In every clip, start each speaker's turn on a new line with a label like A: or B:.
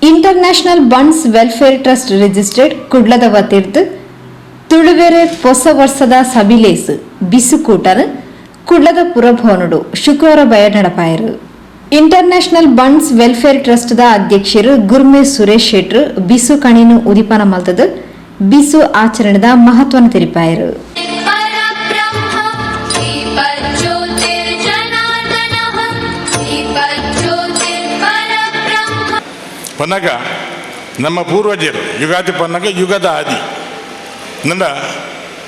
A: International Bunts welfare trust registered ಕುಡ್ಲದ ವತಿರ್ದ್ ತುಳುವೆರೆ ಪೊಸ ವರ್ಸದ ಸಬಿಲೇಸ್ ಬಿಸುಕೂಟನ್ ಕುಡ್ಲದ ಪುರಭವನಡು ಶುಕ್ರವಾರ ಬಯ ನಡಪಾಯರು. ಇಂಟರ್ನ್ಯಾಷನಲ್ ಬಂಟ್ಸ್ ವೆಲ್ಫೇರ್ ಟ್ರಸ್ಟ್ ದ ಅಧ್ಯಕ್ಷರು ಗುರ್ಮೆ ಸುರೇಶ್ ಶೆಟ್ರು ಬಿಸು ಕಣಿನು ಉದಿಪನ ಮಲ್ತದು ಬಿಸು ಆಚರಣೆದ ಮಹತ್ವನ ತೆರಿಪಾಯರು.
B: परब्रह्म दीपज्योतिर्जनार्दनः दीपज्योतिर्परब्रह्म.
C: ಪನ್ನಗ ನಮ್ಮ ಪೂರ್ವಜರು ಯುಗಾದಿ ಪನ್ನಗ ಯುಗದ ಆದಿ ನನ್ನ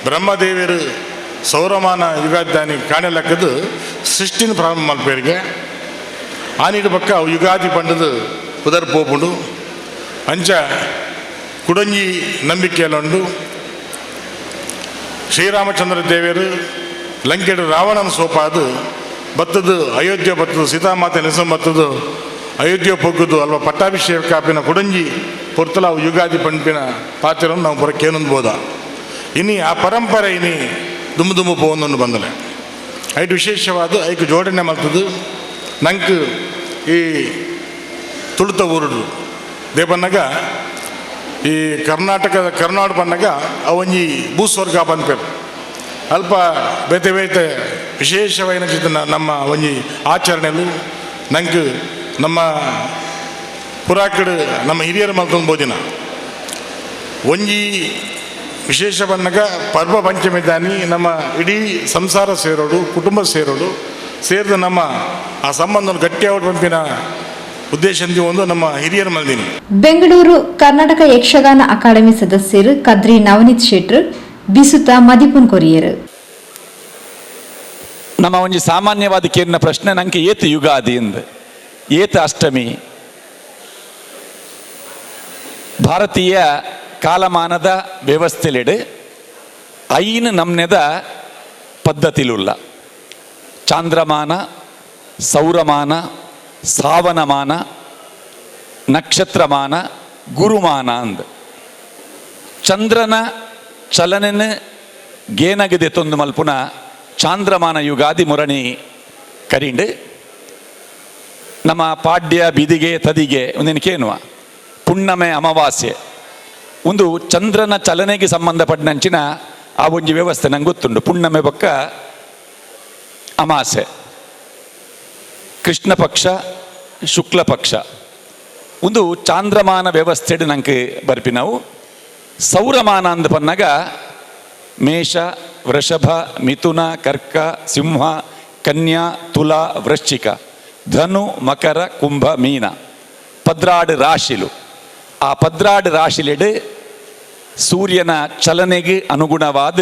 C: ಬ್ರಹ್ಮದೇವರು ಸೌರಮಾನ ಯುಗಾದಿ ಕಾಣಲಕ್ಕದು ಸೃಷ್ಟಿನ ಪ್ರಾರಂಭ ಮಲ್ಪೇರಿಗೆ ಆನಿಡು ಪಕ್ಕ ಅವು ಯುಗಾದಿ ಪಂಡದು ಪುದರ್ ಪೋಪುಂಡು. ಅಂಚ ಕುಡಂಜಿ ನಂಬಿಕೆಯಲ್ಲುಂಡು, ಶ್ರೀರಾಮಚಂದ್ರ ದೇವರು ಲಂಕೆಡು ರಾವಣನ ಸೋಪಾದು ಬತ್ತದು, ಅಯೋಧ್ಯೆ ಬತ್ತದು, ಸೀತಾಮಾತೆ ನೆಸಂ ಬತ್ತದು, ಅಯೋಧ್ಯೆ ಪೊಗ್ಗುದು ಅಲ್ವ ಪಟ್ಟಾಭಿಷೇಕ ಆಪಿನ ಕುಡಂಜಿ ಪೊರ್ತಲ ಅವು ಯುಗಾದಿ ಪಂಪಿನ ಪಾತ್ರವನ್ನು ನಾವು ಪುರ ಕೇನೊಂದು ಬೋದ. ಇನಿ ಆ ಪರಂಪರೆ ಇನಿ ದುಮ್ಮು ದುಮ್ಮು ಪೋವೊಂದೊಂದು ಬಂದಲೆ. ಐಟ್ ವಿಶೇಷವಾದ ಐಕ್ ಜೋಡಣೆ ಮಲ್ತದು ನಂಕ್ ಈ ತುಳುತ ಊರುಡು ದೇಪನ್ನಗ ಈ ಕರ್ನಾಟಕದ ಕರ್ನಾಟಕ ಪನ್ನಗ ಅವೊಂಜಿ ಭೂಸ್ವರ್ಗ ಪನ್ಪೆರ್. ಅಲ್ಪ ಬೇತೆ ಬೇತೆ ವಿಶೇಷವಾಯಿನ ಚಿತ್ತನ ನಮ್ಮ ಒಂಜಿ ಆಚರಣೆಲು ನಂಕ್ ನಮ್ಮ ಪುರಾಕಡು ನಮ್ಮ ಹಿರಿಯರು ಮಲ್ತೊಂದು ಬೋದಿನ ಒಂಜಿ ವಿಶೇಷ ಪನ್ನಗ ಪರ್ವ ಪಂಚಮಿ ದಾನಿ ನಮ್ಮ ಇಡೀ ಸಂಸಾರ ಸೇರೋಡು, ಕುಟುಂಬ ಸೇರೋಡು, ಸೇರಿದ ನಮ್ಮ ಆ ಸಂಬಂಧವನ್ನು ಗಟ್ಟಿಯಾಗಿ ಪಂಪಿನ ಉದ್ದೇಶ ಒಂದು ನಮ್ಮ ಹಿರಿಯರ ಮಲ್ದಿನಿ.
A: ಬೆಂಗಳೂರು ಕರ್ನಾಟಕ ಯಕ್ಷಗಾನ ಅಕಾಡೆಮಿ ಸದಸ್ಯರು ಕದ್ರಿ ನವನೀತ್ ಶೆಟ್ರು ಬಿಸುತ ಮದಿಪುನ್ ಕೊರಿಯರು.
D: ನಮ್ಮ ಒಂಜಿ ಸಾಮಾನ್ಯವಾದ ಕೇರಿನ ಪ್ರಶ್ನೆ, ನಂಗೆ ಏತ್ ಯುಗಾದಿ ಇಂದ್, ಏತ್ ಅಷ್ಟಮಿ? ಭಾರತೀಯ ಕಾಲಮಾನದ ವ್ಯವಸ್ಥೆಲಿಡು ಐನ್ ನಮ್ನೆದ ಪದ್ಧತಿಲುಲ್ಲ: ಚಾಂದ್ರಮಾನ, ಸೌರಮಾನ, ಸಾವನಮಾನ, ನಕ್ಷತ್ರಮಾನ, ಗುರುಮಾನ ಅಂದ್. ಚಂದ್ರನ ಚಲನೆನ ಗೇನಗದೆ ತೊಂದು ಮಲ್ಪುನ ಚಾಂದ್ರಮಾನ ಯುಗಾದಿ ಮುರಣಿ ಕರಿಂಡು. ನಮ್ಮ ಪಾಡ್ಯ, ಬಿದಿಗೆ, ತದಿಗೆ ಒಂದೇನು ಕೇನುವ ಪುಣ್ಣಮೆ, ಅಮಾವಾಸ್ಯೆ ಒಂದು ಚಂದ್ರನ ಚಲನೆಗೆ ಸಂಬಂಧಪಟ್ಟಂಚಿನ ಆ ಒಂಜಿ ವ್ಯವಸ್ಥೆ ನಂಗೆ ಗೊತ್ತುಂಟು. ಪುಣ್ಣಮೆ ಬೊಕ್ಕ ಅಮಾಸೆ, ಕೃಷ್ಣ ಪಕ್ಷ, ಶುಕ್ಲ ಪಕ್ಷ ಒಂದು ಚಾಂದ್ರಮಾನ ವ್ಯವಸ್ಥೆಡ್ ನಂಗೆ ಬರ್ಪಿ. ನಾವು ಸೌರಮಾನ ಅಂದ ಪನ್ನಗ ಮೇಷ, ವೃಷಭ, ಮಿಥುನ, ಕರ್ಕ, ಸಿಂಹ, ಕನ್ಯಾ, ತುಲಾ, ವೃಶ್ಚಿಕ, ಧನು, ಮಕರ, ಕುಂಭ, ಮೀನ, 12 ರಾಶಿಲು. ಆ 12 ರಾಶಿಲೆಡ್ ಸೂರ್ಯನ ಚಲನೆಗೆ ಅನುಗುಣವಾದ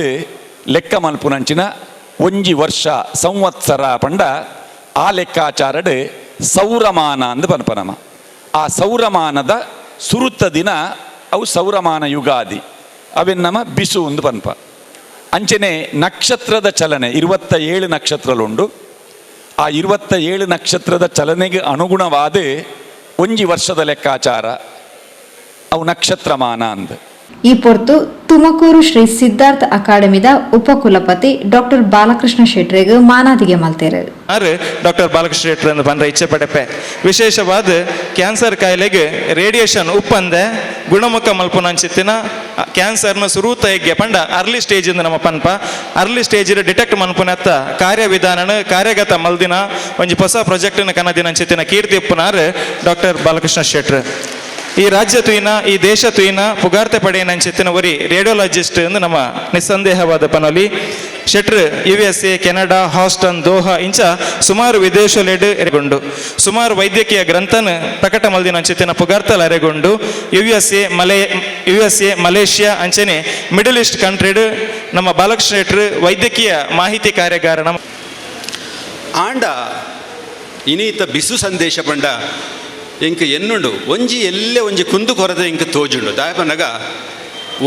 D: ಲೆಕ್ಕ ಮಲ್ಪುನಂಚಿನ ಒಂಜಿ ವರ್ಷ ಸಂವತ್ಸರ ಪಂಡ ಆ ಲೆಕ್ಕಾಚಾರಡ್ ಸೌರಮಾನ ಅಂದ್ ಪನ್ಪನಮ. ಆ ಸೌರಮಾನದ ಸುರುತ್ತ ದಿನ ಅವು ಸೌರಮಾನ ಯುಗಾದಿ, ಅವೆನ್ನಮ ಬಿಸು ಒಂದು ಪನ್ಪ. ಅಂಚನೆ ನಕ್ಷತ್ರದ ಚಲನೆ, 27 ನಕ್ಷತ್ರಲುಂಡು. ಆ 27 ನಕ್ಷತ್ರದ ಚಲನೆಗೆ ಅನುಗುಣವಾದ ಒಂಜಿ ವರ್ಷದ ಲೆಕ್ಕಾಚಾರ, ಅವು ನಕ್ಷತ್ರಮಾನ ಅಂದ್.
A: ಈ ಪೊರ್ತು ತುಮಕೂರು ಶ್ರೀ ಸಿದ್ಧಾರ್ಥ ಅಕಾಡೆಮಿದ ಉಪಕುಲಪತಿ ಡಾಕ್ಟರ್ ಬಾಲಕೃಷ್ಣ ಶೆಟ್ರೆಗ್ ಮಾನಾದಿಗೆ ಮಲ್ತೇರು.
E: ಆರು ಡಾಕ್ಟರ್ ಬಾಲಕೃಷ್ಣ ಶೆಟ್ಟರ್ ಎಂದು ಪಂದ್ರ ಇಚ್ಛೆ ಪಡೆಪೆ. ವಿಶೇಷವಾದ ಕ್ಯಾನ್ಸರ್ ಕಾಯಿಲೆಗೆ ರೇಡಿಯೇಷನ್ ಉಪ್ಪಂದೆ ಗುಣಮುಖ ಮಲ್ಪುನಂಚಿತ್ತಿನ, ಕ್ಯಾನ್ಸರ್ನ ಸುರೂತ ಹೆಗ್ಗೆ ಪಂಡ ಅರ್ಲಿ ಸ್ಟೇಜ್ ಇಂದ ನಮ್ಮ ಪನ್ಪ ಅರ್ಲಿ ಸ್ಟೇಜ್ ಡಿಟೆಕ್ಟ್ ಮನ್ಪುನತ್ತ ಕಾರ್ಯವಿಧಾನನ ಕಾರ್ಯಗತ ಮಲ್ದಿನ ಒಂಜಿ ಹೊಸ ಪ್ರಾಜೆಕ್ಟ್ ಕನದಿನ ಅಂಚಿತ್ತಿನ ಕೀರ್ತಿ ಉಪ್ಪುನಾರ್ ಡಾಕ್ಟರ್ ಬಾಲಕೃಷ್ಣ ಶೆಟ್ರ್. ಈ ರಾಜ್ಯ ತುಯಿನ, ಈ ದೇಶ ತುಯಿನ ಪುಗಾರ್ತೆ ಪಡೆಯನಂಚಿತ್ತಿನ ಒರಿ ರೇಡಿಯೋಲಾಜಿಸ್ಟ್ ಎಂದು ನಮ್ಮ ನಿಸ್ಸಂದೇಹವಾದ ಪನೊಲಿ. ಶೆಟ್ರ್ ಯುಎಸ್ಎ, ಕೆನಡಾ, ಹಾಸ್ಟನ್, ದೋಹಾ ಇಂಚ ಸುಮಾರು ವಿದೇಶಲೆಡ್ ಎರೆಗೊಂಡು ಸುಮಾರು ವೈದ್ಯಕೀಯ ಗ್ರಂಥನ ಪ್ರಕಟ ಮಲ್ದಿನ ಅಂಚಿತ್ತಿನ ಪುಗಾರ್ತಲ್ ಅರೆಗೊಂಡು. ಯುಎಸ್ಎ, ಮಲೇಷ್ಯಾ ಅಂಚನೆ ಮಿಡಲ್ ಈಸ್ಟ್ ಕಂಟ್ರಿಡ್ ನಮ್ಮ ಬಾಲಕೃಷ್ಣ ಶೆಟ್ರ್ ವೈದ್ಯಕೀಯ ಮಾಹಿತಿ ಕಾರ್ಯಾಗಾರ ನಮ್ಮ
F: ಆಂಡ ಇನೀತ ಬಿಸು ಸಂದೇಶ ಪಂಡ ಇಂಕ ಎನ್ನುಂಡು, ಒಂಜಿ ಎಲ್ಲೆ ಒಂಜಿ ಕುಂದು ಕೊರತೆ ಇಂಕ ತೋಜುಂಡು. ದಾಯಪನಗ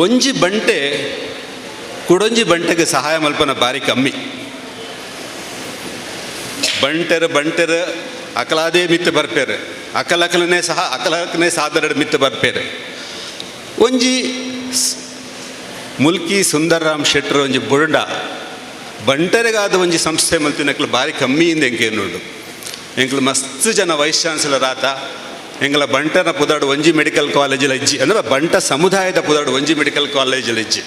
F: ಒಂಜಿ ಬಂಟೆ ಕುಡೊಂಜಿ ಬಂಟೆಗೆ ಸಹಾಯ ಮಲ್ಪನ ಬಾರಿ ಕಮ್ಮಿ. ಬಂಟೆರ್ ಬಂಟೆರ್ ಅಕಲಾದೇ ಮಿತ್ತು ಬರ್ಪೇರು, ಅಕಲಕಲನೆ ಸಹ ಅಕಲಕನೇ ಸಾದರಡ್ ಮಿತ್ತು ಬರ್ಪೇರು. ಒಂಜಿ ಮುಲ್ಕಿ ಸುಂದರರಾಮ್ ಶೆಟ್ಟರ್ ಒಂಜಿ ಬುರುಂಡ ಬಂಟೆರೆಗಾದ ಒಂಜಿ ಸಂಸ್ಥೆ ಮಲ್ತಿನಕ್ಲು ಬಾರಿ ಕಮ್ಮಿಯಿಂದ ಎಂಕೆ ಎನ್ನುಂಡು. ಎಂಕ್ಲು ಮಸ್ತ್ ಜನ ವೈಸ್ ಚಾನ್ಸಲರ್ ಆತ. ಎಂಗಲ ಬಂಟನ ಪುದಾಡು ಒಂಜಿ ಮೆಡಿಕಲ್ ಕಾಲೇಜಿಲ್ ಇಜ್ಜಿ ಅಂದ್ರೆ ಬಂಟ ಸಮುದಾಯದ ಪುದಾಡು ಒಂಜಿ ಮೆಡಿಕಲ್ ಕಾಲೇಜಿಲ್ ಇಜ್ಜಿ.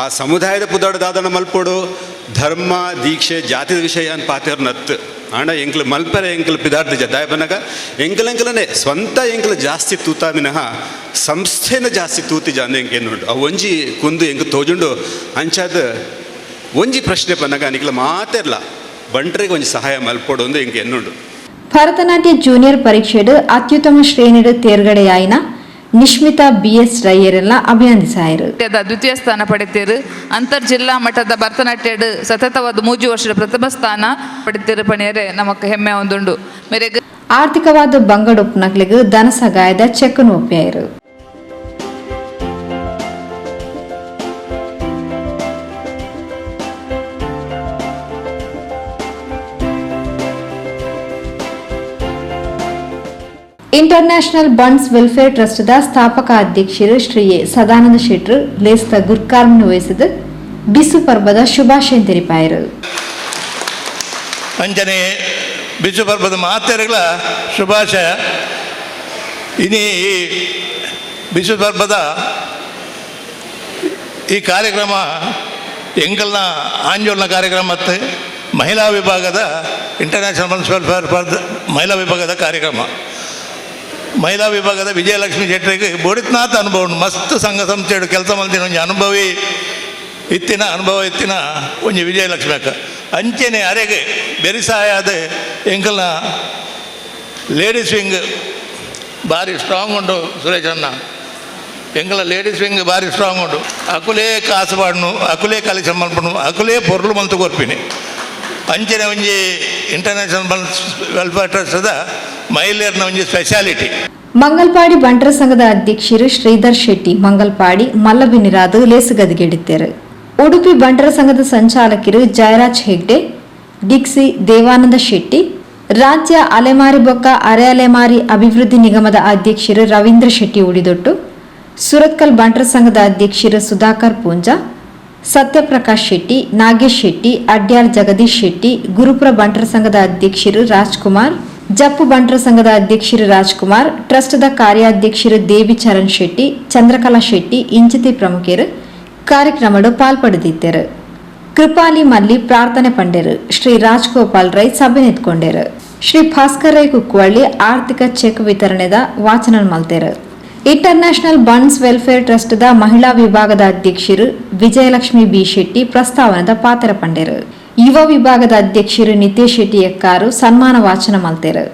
F: ಆ ಸಮುದಾಯದ ಪುದಾಡು ದಾದನ ಮಲ್ಪೊಡು ಧರ್ಮ ದೀಕ್ಷೆ ಜಾತಿದ ವಿಷಯ ಅನ್ ಪಾತೆರ್ ನತ್ತು ಆಂಡ ಎಂಕ್ಲು ಮಲ್ಪರೆ ಎಂಕ್ಲು ಪಿದಾರ್ದಿಜ. ದಾಯ ಬನ್ನಗ ಎಂಕಲನೆ ಸ್ವಂತ ಎಂಕ್ಲು ಜಾಸ್ತಿ ತೂತಾ ಮಿನಃ ಸಂಸ್ಥೆನ ಜಾಸ್ತಿ ತೂತಿಜ ಅಂದ ಎಂಕ್ ಎನ್ನುಂಡು. ಅವು ಒಂಜಿ ಕುಂದು ಎಂಕ್ ತೋಜುಂಡು. ಅಂಚಾದ ಒಂಜಿ ಪ್ರಶ್ನೆ ಪನ್ನಗ ನಿಕ್ಲ ಮಾತೆರ್ಲ ಬಂಟ್ರಿಗೆ ಒಂಜಿ ಸಹಾಯ ಮಲ್ಪೊಡು ಅಂದು ಎಂಕ್ ಎನ್ನುಂಡು.
A: ಭರತನಾಟ್ಯ ಜೂನಿಯರ್ ಪರೀಕ್ಷೆಡ್ ಅತ್ಯುತ್ತಮ ಶ್ರೇಣಿಡ್ ತೇರ್ಗಡೆಯಾಯಿನ ನಿಶ್ಮಿತಾ ಬಿಎಸ್ ರೈಯರೆಲ್ಲ ಅಭಿನಂದಿಸಾಯರು.
G: ದ್ವಿತೀಯ ಸ್ಥಾನ ಪಡೆತೇರು. ಅಂತರ್ ಜಿಲ್ಲಾ ಮಟ್ಟದ ಭರತನಾಟ್ಯಡ್ ಸತತವಾದ 3 ವರ್ಷದ ಪ್ರಥಮ ಸ್ಥಾನ ಪಡೆತೇರು ಪಣಿಯರೆ ನಮಕ್ ಹೆಮ್ಮೆ ಒಂದುಂಡು ಮೇರೆಗ್.
A: ಆರ್ಥಿಕವಾದ ಬಂಗಡೊಪ್ಪುನಕ್ಲೆಗ್ ಧನ ಸಹಾಯದ ಚೆಕ್ ಒಪ್ಪಿಯಾಯರು. ಇಂಟರ್ನ್ಯಾಷನಲ್ ಬಂಟ್ಸ್ ವೆಲ್ಫೇರ್ ಟ್ರಸ್ಟ್ದ ಸ್ಥಾಪಕ ಅಧ್ಯಕ್ಷರು ಶ್ರೀ ಎ ಸದಾನಂದ ಶೆಟ್ರು ಲೇಸ್ತ ಗುರ್ಕಾರ್ಮನ್ ವಹಿಸಿದ ಬಿಸು ಪರ್ಬದ ಶುಭಾಶಯ ತೆರಿಪಾಯರು.
H: ಅಂಚನೆ ಬಿಸು ಪರ್ಬದ ಮಾತೆರೆಗಳ ಶುಭಾಶಯ. ಇನಿ ಈ ಬಿಸು ಪರ್ಬದ ಈ ಕಾರ್ಯಕ್ರಮ ಎಂಕಲ್ನ ಆಂಜೋಲ್ನ ಕಾರ್ಯಕ್ರಮ ಮತ್ತು ಮಹಿಳಾ ವಿಭಾಗದ ಇಂಟರ್ನ್ಯಾಷನಲ್ ಬಂಟ್ಸ್ ವೆಲ್ಫೇರ್ ಮಹಿಳಾ ವಿಭಾಗದ ಕಾರ್ಯಕ್ರಮ. ಮಹಿಳಾ ವಿಭಾಗದ ವಿಜಯಲಕ್ಷ್ಮಿ ಶೆಟ್ಟರಿಗೆ ಬೋಡಿತ್ನಾಥ್ ಅನುಭವ ಉಂಡು. ಮಸ್ತ್ ಸಂಘ ಸಂಸ್ಥೆಡು ಕೆಲಸ ಮಲ್ತಿನ ಒಂಜಿ ಅನುಭವಿ ಇತ್ತಿನ ಅನುಭವ ಇತ್ತಿನ ಒಂಜಿ ವಿಜಯಲಕ್ಷ್ಮಿ ಅಕ್ಕ. ಅಂಚೆನೆ ಅರೆಗೆ ಬೆರಿಸಾಯಾದ ಎಂಕಲ್ನ ಲೇಡೀಸ್ ವಿಂಗ್ ಭಾರಿ ಸ್ಟ್ರಾಂಗ್ ಉಂಟು. ಸುರೇಶ್ ಅಣ್ಣ, ಎಂಕಲ್ನ ಲೇಡೀಸ್ ವಿಂಗ್ ಭಾರಿ ಸ್ಟ್ರಾಂಗ್ ಉಂಟು. ಅಕುಲೇ ಕಾಸು ಪಾಡ್ನು, ಅಕುಲೇ ಕಲೆಕ್ಷನ್ ಮಲ್ಪನು, ಅಕುಲೇ ಪೊರ್ಲು ಮಂತು ಕೊರ್ಪಿನಿ. ಅಂಚೆನೆ ಒಂಜಿ ಇಂಟರ್ನ್ಯಾಷನಲ್ ಬಂಟ್ಸ್ ವೆಲ್ಫೇರ್ ಟ್ರಸ್ಟ್ದ ಮಹಿಳೆಯರ್ನ ಒಂಜಿ ಸ್ಪೆಷಾಲಿಟಿ.
A: ಮಂಗಲ್ಪಾಡಿ ಬಂಟರ ಸಂಘದ ಅಧ್ಯಕ್ಷರು ಶ್ರೀಧರ್ ಶೆಟ್ಟಿ ಮಂಗಲ್ಪಾಡಿ ಮಲ್ಲಬಿನಿರಾದು ಲೇಸುಗದಿಗೆಡಿತ್ತೇರು. ಉಡುಪಿ ಬಂಟರ ಸಂಘದ ಸಂಚಾಲಕರು ಜಯರಾಜ್ ಹೆಗ್ಡೆ, ಡಿಕ್ಸಿ ದೇವಾನಂದ ಶೆಟ್ಟಿ, ರಾಜ್ಯ ಅಲೆಮಾರಿ ಬೊಕ್ಕ ಅರೆ ಅಲೆಮಾರಿ ಅಭಿವೃದ್ಧಿ ನಿಗಮದ ಅಧ್ಯಕ್ಷರು ರವೀಂದ್ರ ಶೆಟ್ಟಿ ಉಡಿದೊಟ್ಟು, ಸುರತ್ಕಲ್ ಬಂಟರ ಸಂಘದ ಅಧ್ಯಕ್ಷರು ಸುಧಾಕರ್ ಪೂಂಜಾ, ಸತ್ಯಪ್ರಕಾಶ್ ಶೆಟ್ಟಿ, ನಾಗೇಶ್ ಶೆಟ್ಟಿ, ಅಡ್ಯಾರ್ ಜಗದೀಶ್ ಶೆಟ್ಟಿ, ಗುರುಪುರ ಬಂಟರ ಸಂಘದ ಅಧ್ಯಕ್ಷರು ರಾಜ್ಕುಮಾರ್, ಜಪ್ಪು ಬಂಟರ ಸಂಘದ ಅಧ್ಯಕ್ಷರು ರಾಜ್ಕುಮಾರ್, ಟ್ರಸ್ಟ್ದ ಕಾರ್ಯಾಧ್ಯಕ್ಷರು ದೇವಿ ಚರಣ್ ಶೆಟ್ಟಿ, ಚಂದ್ರಕಲಾ ಶೆಟ್ಟಿ ಇಂಚಿತಿ ಪ್ರಮುಖರು ಕಾರ್ಯಕ್ರಮಡು ಪಾಲ್ಪಡೆದಿದ್ದರು. ಕೃಪಾಲಿ ಮಲ್ಲಿ ಪ್ರಾರ್ಥನೆ ಪಂಡೆರು. ಶ್ರೀ ರಾಜ್ಗೋಪಾಲ್ ರೈ ಸಭೆ ನಿಂತ್ಕೊಂಡರು. ಶ್ರೀ ಭಾಸ್ಕರ್ ರೈ ಕುಕ್ಕುವಳ್ಳಿ ಆರ್ಥಿಕ ಚೆಕ್ ವಿತರಣೆದ ವಾಚನ ಮಲ್ತೆರು. ಇಂಟರ್ನ್ಯಾಷನಲ್ ಬಂಟ್ಸ್ ವೆಲ್ಫೇರ್ ಟ್ರಸ್ಟ್ದ ಮಹಿಳಾ ವಿಭಾಗದ ಅಧ್ಯಕ್ಷರು ವಿಜಯಲಕ್ಷ್ಮಿ ಬಿ ಶೆಟ್ಟಿ ಪ್ರಸ್ತಾವನದ ಪಾತ್ರ ಪಂಡೆರು. ಯುವ ವಿಭಾಗದ ಅಧ್ಯಕ್ಷರು ನಿತೇಶ್ ಶೆಟ್ಟಿ ಎಕ್ಕಾರು ಸನ್ಮಾನ ವಾಚನ ಮಲ್ತೆರು.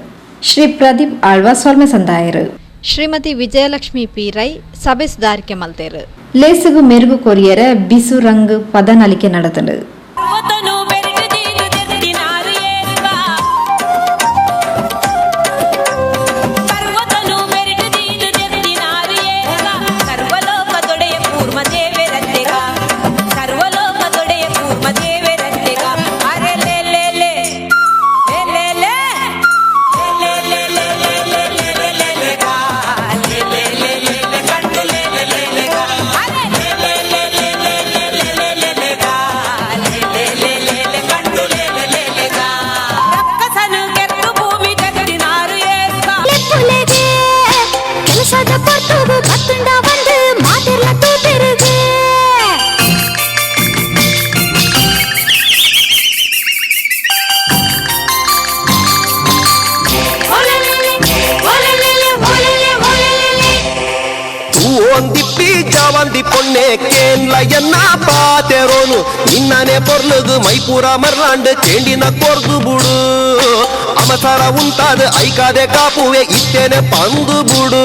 A: ಶ್ರೀ ಪ್ರದೀಪ್ ಆಳ್ವ ಸೊಲ್ಮೆ ಸಂದಾಯರು. ಶ್ರೀಮತಿ ವಿಜಯಲಕ್ಷ್ಮಿ ಪಿ ರೈ ಸಭೆ ಸುಧಾರಿಕೆ ಮಲ್ತೇರು. ಲೇಸುಗು ಮೆರುಗು ಕೊರಿಯರ ಬಿಸು ರಂಗ್ ಪದ ನಲಿಕೆ ನಡೆತಂಡು.
B: ಪರ್ವತನು ಬೆರಟು ದೀದು ದೆತ್ತಿನಾರು ಏರುಗ. ಪರ್ವತನು ಬೆರಟು ದೀದು ದೆತ್ತಿನಾರು ಏರುಗ. ಸರ್ವಲೋಕದೊಡೆಯ ಕೂರ್ಮ ದೇವರತ್ತೆಗ, ಸರ್ವಲೋಕದೊಡೆಯ ಕೂರ್ಮ ದೇವರತ್ತೆಗ. ಅರೆ ಲೇ ಲೇ ಲೇ ಲೇ ಲೇ ಲೇ ಲೇ ಲೇ ಲೇ ಲೇ ಲೇ ಲೇ ಲೇ ಲೇ ಲೇ ಗಾ. ಲೇ ಲೇ ಲೇ ಲೇ ಲೇ ಕಣ್ಣು ಲೇ ಲೇ ಲೇ ಲೇ ಗಾ. ಅರೆ ಲೇ ಲೇ ಲೇ ಲೇ ಲೇ ಲೇ ಲೇ ಲೇ ಲೇ ಲೇ ಗಾ. ಲೇ ಲೇ ಲೇ ಲೇ ಲೇ ಕಣ್ಣು ಲೇ ಲೇ ಲೇ ಲೇ ಗಾ. ರಕ್ಕಸನು ಕೆತ್ತು ಭೂಮಿ ತೆತ್ತಿನಾರು ಏರುಗ.
I: ಕೆಲಸದ ಪೊರ್ತುಗು ಬತ್ತುಂಡ வந்து ಮಾತೆರ್ಲ ತೂಪೆರುಗೆ.
J: ತೂವೊಂದಿಪ್ಪಿ ಜಾವಂದಿ ಪೊಣ್ಣೆ ಕೇನ್ಲ ಎನ್ನ ಪಾತೆರೋನು, ನಿನ್ನನೆ ಪೊರ್ಲುಗು ಮೈಪೂರ ಮರ್ಲಾಂಡ್ ಚೇಂಡಿನ ಕೊರ್ದು ಬುಡು. ಅಮಸರ ಉಂತಾದ ಐಕಾದೆ ಕಾಪುವೆ ಇತ್ತೇನೆ ಪಂದು ಬುಡು.